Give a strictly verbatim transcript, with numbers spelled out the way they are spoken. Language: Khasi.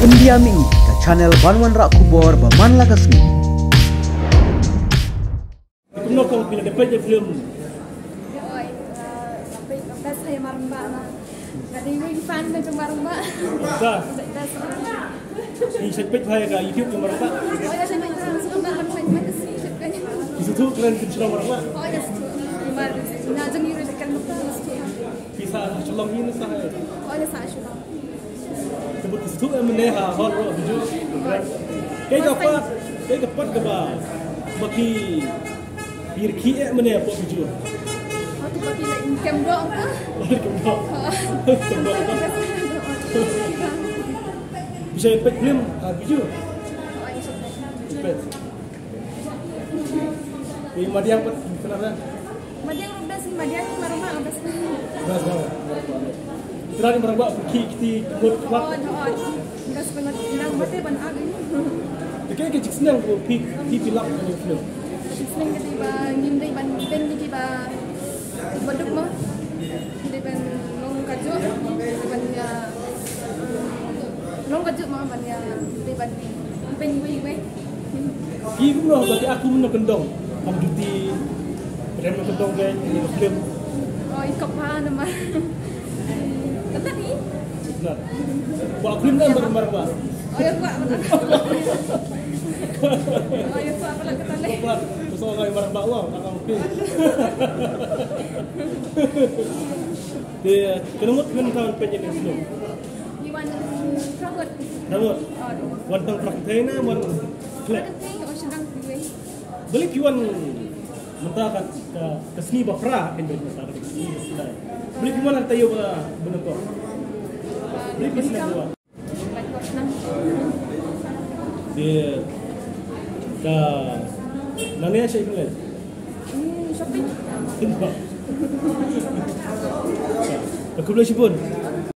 India Mini, ka channel ban wanrah khubor ba man la ka sngi. Kumno kong phi la dep peit ïa film? Oi, best hai Marangbah na. Ka dei wei fan na jong Marangbah. Best. Best. Phi shait peit hai ka YouTube jong Marangbah? Oi, shait peit hai Marangbah, Marangbah, Marangbah, shait peit. Phi sngewthuh kren phin shnong Marangbah? Oi, sngewthuh. Mar na jong ïu re kan mukta sngewthuh. Phi sa shlong ïa sa hai? Oi, sa shlong. Te bad sngewthuh em ne ha hol ro video. Kaei ka part, kaei ka part kaba ma ki pyrkhi em ne hapoh video. Hato ba ki leh kem doh ka? Kem doh. Kem doh ka. Bisa peit film ha video. Peit. Phi madiang pat, kenapa? Madiang ruh best, madiang Marangbah ruh best. Best banget. Trai Marangbah pyrkhi kti kut kuat. Oh, oh. Best banget. Bilang mate ban ag ini. Te kaei ka jingsneng kaba phi, phi phi lap ïa kane ka film? Jingsneng ka dei ba ngim dei ban beiñ ïa kiba baduk mo. Dei ban long kajuh, dei ban ïa long kajuh mo ban ïa dei ban beiñ wei wei. Ki kumno ba ki aku mynno kyndong. Kam duty. Rem mynno kyndong ke, ïa film. Oh, i kop ha namar. Kata ni. Nah. Ba film kan Marangbah. Oh, ïa, kuat. Oh, ïa, kuat pala kata ni. Kuat. Pasal ngai Marangbah wah, tak oke. Te, kane ngut ngan kan peit ïa film. Ngi wan phra ngut. Phra ngut. Oh, aduh. Wan tang phra kynthei ne wan khlek? Phra kynthei, oh, shynrang kiwei. Balei phi wan mynta ka, ka, ka sngi ba phra, kan mynta ka sngi ba phra. Balei phi wan hangta ïa ba, ba nyngkong? Balei phi sngew ba? Te ka nangne shaei phi leit? Hmm, shopping. Shopping ba. Khublei shibun.